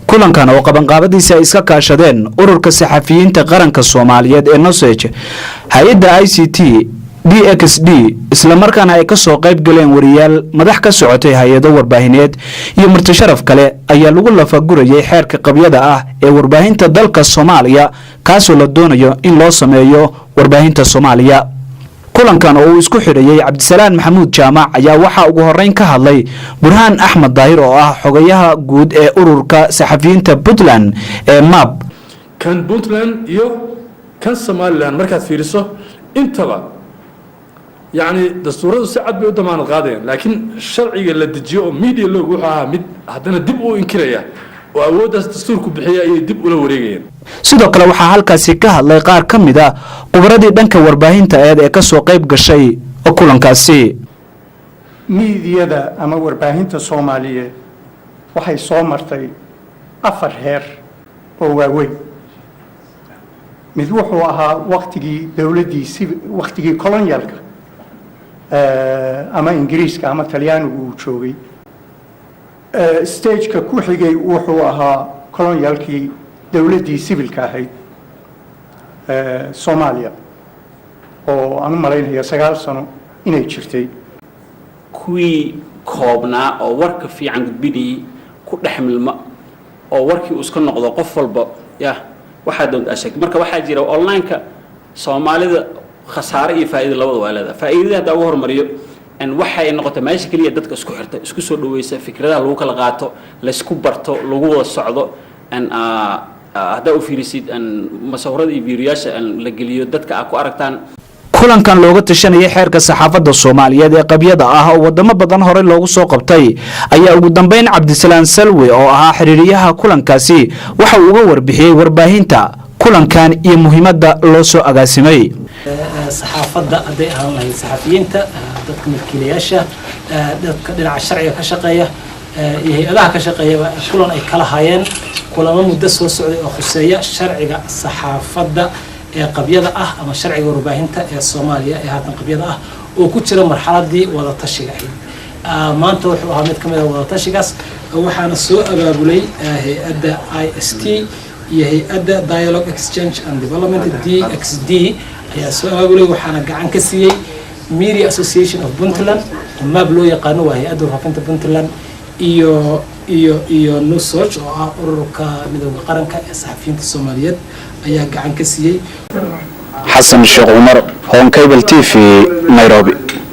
Kulankan oo qabanqaabadiisa ay iska kaashadeen Ururka Saxafiyiinta Qaranka Soomaaliyeed ee NUSOJ, hay-adda ICT DXD, islamarkaana ay kasoo qayb galeen wariyaal, madax ka socotay hay-ado warbaahineed iyo martisharaf kale, ayaa lagu lafagurayay xeerka qabyada ah ee warbaahinta dalka Soomaaliya, kaasoo la doonayo in loo sameeyo warbaahinta Soomaaliya. Kulankan oo uu isku xidhayey Cabdisalaan Maxamuud Jaamac ayaa waxaa ugu horeyn ka hadlay Burhaan Axmed Daahir, oo ah xogayaha guud ee Ururka Saxafiyiinta Puntland ee MAP. Kan Puntland iyo kan Somaliland markaad fiiriso intaba, yacni, dastuuradu si cad bay u damaanad qaadayaan, laakiin sharciga la dejiyo oo media law-gu wuxuu ahaa mid haddana dib u inkiraya oo awooddaas dastuurku bixiya ayay dib ula wareegayeen. Sidoo kale waxaa halkaasi ka hadlay qaar ka mid a khubradii dhanka warbaahinta eed ee kasoo qayb gashay kulankaasi. Miidiyada ama warbaahinta Soomaaliyeed waxay soo martay afar heer oo waaweyn. Mid wuxuu ahaa waktigii dowladdii, waktigii colonialka ama Ingiriiska ama Talyaanigu uu joogay. Stageka ku xigay wuxuu ahaa colonialkii, dowladdii civilka ahayd Soomaaliya, oo aan u malaynayo 9 sano inay jirtay. Kuwii koobnaa oo warka fiican gudbinayay ku dhex milma oo warkii uu iska noqdo qof walba ya waxaa doonta sheegtay. Marka waxaa jira online-ka Soomaalida khasaare iyo faa'iido labada waa leedahay. Faa'iidada haddaa ugu hormariyo, waxay noqotay meesha keliya dadka isku xirta, isku soo dhaweysa, fikradaha lagu kala qaato, laysku barto, lagu wada socdo. Haddaa u fiirisid masawirada iyo fiiriyaasha la geliyo, dadka aad ku aragtaan. Kulankan looga tashanayay xeerka saxaafadda Soomaaliyeed ee qabyada ah, oo wadamo badan horey loogu soo qabtay, ayaa ugu dambeyn Cabdisalaan Salwe, oo ahaa xiriiriyaha kulankaasi, waxa uu uga warbixiyey warbaahinta kulankan iyo muhiimadda loo soo agaasimay. Saxaafadda hadday ahaan lahayd, saxafiyiinta, dadka milkiilayaasha, dadka dhinaca sharciga ka shaqeeya iyo hay-adaha ka shaqeeyaba, kulan ay kala hayeen, kulamo muddo soo socday oo khuseeya sharciga saxaafadda ee qabyada ah ama sharciga warbaahinta ee Soomaaliya ee haatan qabyada ah, oo ku jira marxaladii wadatashiga ahayd. Maanta wuxuu ahaa mid ka mid ah wadatashigaas. Waxaana soo abaabulay hay-adda IST iyo hay-adda Dialogue Exchange and Development, DXD, ayaa soo abaabulay. Waxaana gacan ka siiyey Media Association of Puntland oo MAP loo yaqaano, waa hay-adda warfaafinta Puntland, iyo NUSOJ, oo ah Ururka Midooda Qaranka ee Saxafiyiinta Soomaaliyeed, ayaa gacan ka siiyey. Xasan Sheekh Cumar, Horn Cable TV, Nairobi.